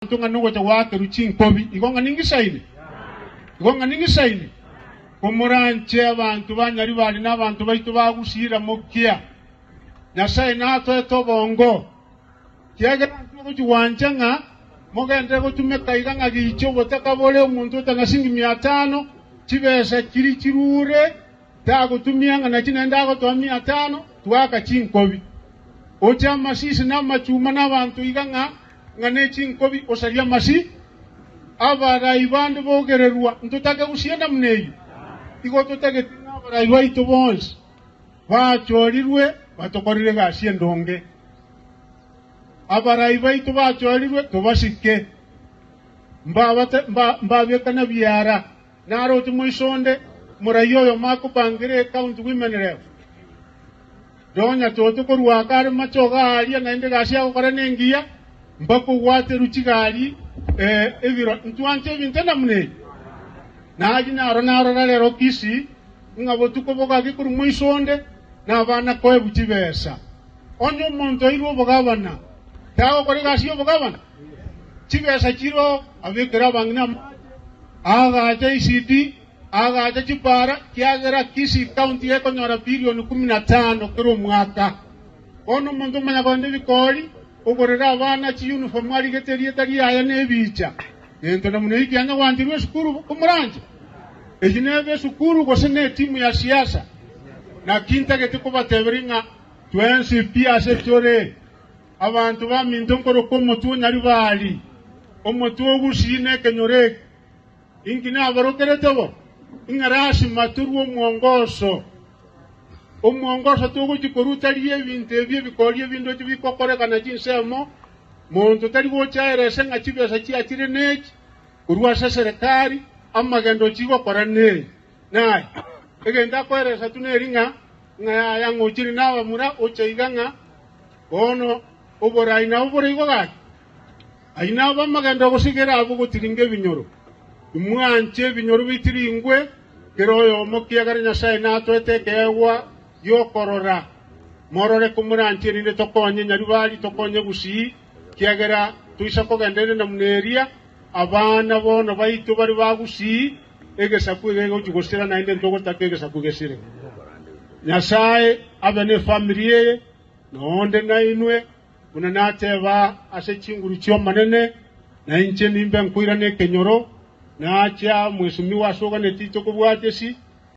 Abanto ng'a nogocha goakerwa chinkobi, igo ng'a ningisaine? Igo ng'a ningisaine? Komoranche abanto ba Nyaribari na abanto baito ba Gusii ramokia, Nyasae natoete obongo, kiagera intwe gochia gwancha ng'a mogenderere gotumeka iga ng'a gicha obotaka bore omonto otang'a singi mia tano, chibesa chiria chirure, tagotumia ng'a nachi naende agotoa mia tano, twaka chinkobi. Oche amasisi na amachuma na abanto iga ng'a ng'a ne chinkobi osarie amasi, abarai bande bogererwa, ntotake gosienda buna eyio. Igo totagete ng'a abarai baito bonsi bachorirwe batokorere egasi endonge. Abarai baito bachorirwe tobasike, mbabate mbabekana biara. Naroche moiso onde, morai oyomo akobangera ecounty women rep. Nonya toto korwa aka are machogo aaria naende egasi agokora nengiya, mbakogwaterwa chigari ebiro. Ntwanche ebinto namuna ebi. Naye naro narora rero Kisii ng'a botuko bogake korwa moiso onde nabana koegwa chibesa. Onye omonto airwe obogabana, tagokora egasi y'obogabana? Chibesa chiroo abekere abang'ina amache, aagache ECD, aagache chipara, kiagera Kisii County gekonyora bilioni kumi na tano kera omwaka. Bono omonto omanya kogenda ebikori, ogorere abana chiuniform arigete erieta riaye na ebicha. Gento namuna eyio kianya gwancherwa esukuru komoranche? Eyio nebe esukuru gose ne etimu ya siasa? Naki ntagete kobateberia ng'a twensi pi ase tore. Abanto baminto nkoroka omotwe o Nyaribari, omotwe o Gusii na ekenyoro eke. Inki nabarokerete bo? Ng'a lasima torue omwongoso. Omwongoso togochia korua tari ebinto ebi ebikori ebindoche bigokorekana chinsemo, monto tari gocha aerese ng'a chibesa chiachire nechi korwa ase eserekari, amagendo chigokora neye. Naye egento akoeresa tu neri ng'a, ng'a yaya ng'ochire nabamura ocha iga ng'a Bono oborai nabwo bore igo gaki, ayio nabo amagendo agosigera abwo gotiringa ebinyoro. Imwanche ebinyoro bitiringwe, kera oyomo kiagera Nyasae natoete ekeegwa gi'okorora. Morore komoranche erinde tokonye Nyaribari, tokonye Gusii, kiagera toisa kogenda ere namuna eria, abana bono baito bare ba Gusii, egesaku eke gegochia gosira naende ntogotaka egesaku gesire. Nyasae abe nefamiri eye. Na onde nainwe, buna nateba ase chinguru chi'Omonene, na inche nimbe nkoirana ekenyoro, nache aa mwesumiwa ase oganetie tokobwatia esi.